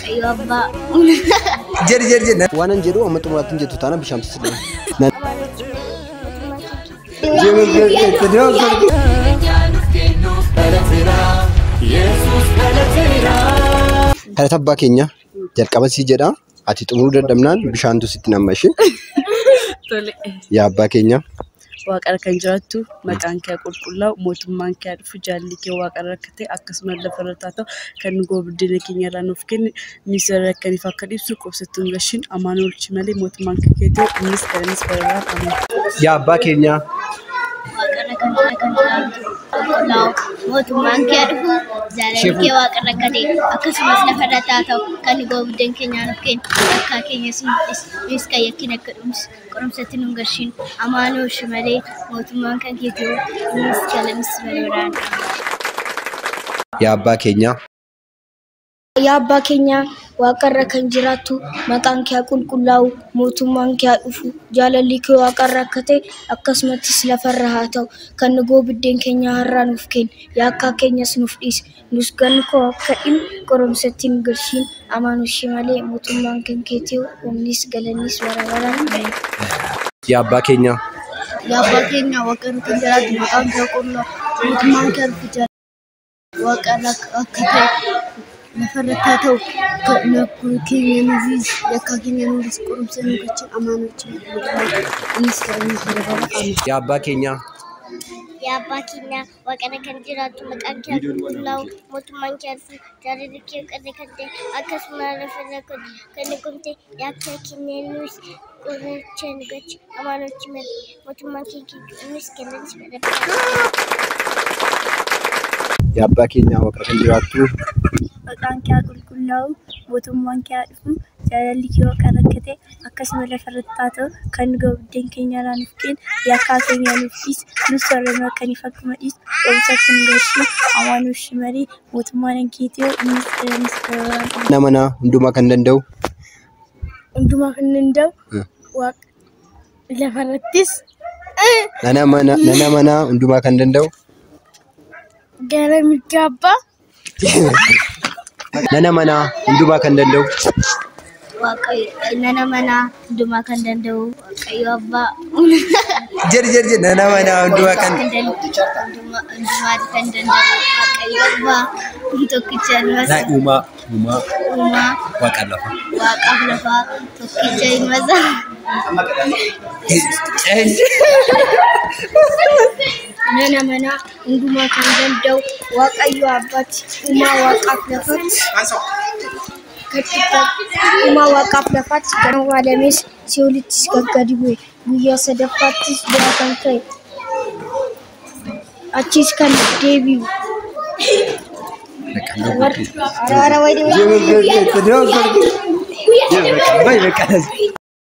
Waaqayyo Abbaa. Jedhi jedhi jedhi. Waan an jedhu amma xumuraatti hin jettu taana bishaan si deema. Kadhata abbaa keenya jalqaba sii jedha. Ati xumuruu dadhabnaan bishaantu sitti namma ishee. Tole. Yaa abbaa keenya. Waaqarra kan jiraattu maqaan kee qulqullaa'u mootummaan kee dhufu jaalli kee waaqarra akka ta'e akkasuma lafarra haa ta'u kan nu guddina keenya irraa nuuf kenni miseera akkaniif akka dhibsu qubsattuu hin gashin amaan oolchi malee mootummaan kee ta'e innis galanis bararaan ameen. Yaa abbaa keenya. Waaqarra kan jiraattu qulqullaa'u mootummaan kee dhufu jaalalli kee waaqarra akka ta'e akkasumas lafarra haa ta'u kan nu buddeen keenya nuuf kenni yakkaa keenya sun nus kan yakkin akka dhumsu qorumsatti nu hin gashin amaan oolchi malee mootummaan kan kee ta'e innis galanis bararaan. Yaa abbaa keenya. Yaa abbaa keenya waaqarra kan jiraattu maqaan kee qulqullaa'u mootummaan kee dhufu jaalalli kee waaqarra akka ta'e akkasumattis lafarra haa ta'u kan nu buddeen keenya har'aa nuuf kenni yakkaa keenyas nuuf dhiisi nus ganni koo akka dhimma qorumsatti hin galchiin amaan oolchi malee mootummaan kan kee ta'e humnis galannis bara baraan. Yaa abbaa keenya. Yaa abbaa keenya waaqarra kan jiraattu maqaan kee qulqullaa'u mootummaan kee dhufu jaalalli waaqarra akka ta'e lafarratti haa ta'u kan keenya nuufis yakkaa keenya nuufis qorumsa nu galchin amaan oolchi malee innis galannis bara baraan ameen. Yaa abbaa keenya. Yaa abbaa keenya waaqarra kan jiraattu maqaan kee qulqullaa'u mootummaan kee dhufu jaalalli kee waaqarra kan ta'e akkasuma lafarra kan nu gomte yakkaa keenya nuus qoricha nu galchi amaan oolchi malee mootummaan kee innis galannis bara baraan. Yaa abbaa keenya waaqarra kan jiraattu. Maqaan kee qulqullaa'u mootummaan kee dhufu jaalalli kee waaqarra akka ta'e akkasuma lafarratti haa ta'u kan nu buddeen keenya irraa nuuf kenni yakkaa keenya nuuf dhiisi nus warra nu akkaniif akkuma dhiisu qorumsatti nu galchi amaan oolchi malee mootummaan kee ta'e innis galanis bara baraan. Nama na hundumaa kan danda'u. Hundumaa kan danda'u waaqa lafarrattis Nana mana hundumaa kan danda'u. gara mirga abbaa. Nana mana hundumaa kan danda'u. Waaqayyo nana mana hundumaa kan danda'u Waaqayyo Abbaa. Jedhi jedhi jedhi nana mana hundumaa kan. Hundumaa kan danda'u Waaqayyo Abbaa tokkicha ilma Naa isaa uumaa uumaa uumaa waaqa lafa. waaqaaf lafaa tokkicha ilma isaa. Nana mana hundumaa kan danda'u Waaqayyo Abbaatti uumaa waaqaaf lafaatti uumaa waaqaaf lafaatti kan awwaalames si'oolittis gaggadi bu'e guyyaa sadaffaattis du'aa kan ka'e achis kan deebi'u. Araara wayii. Baay'ee.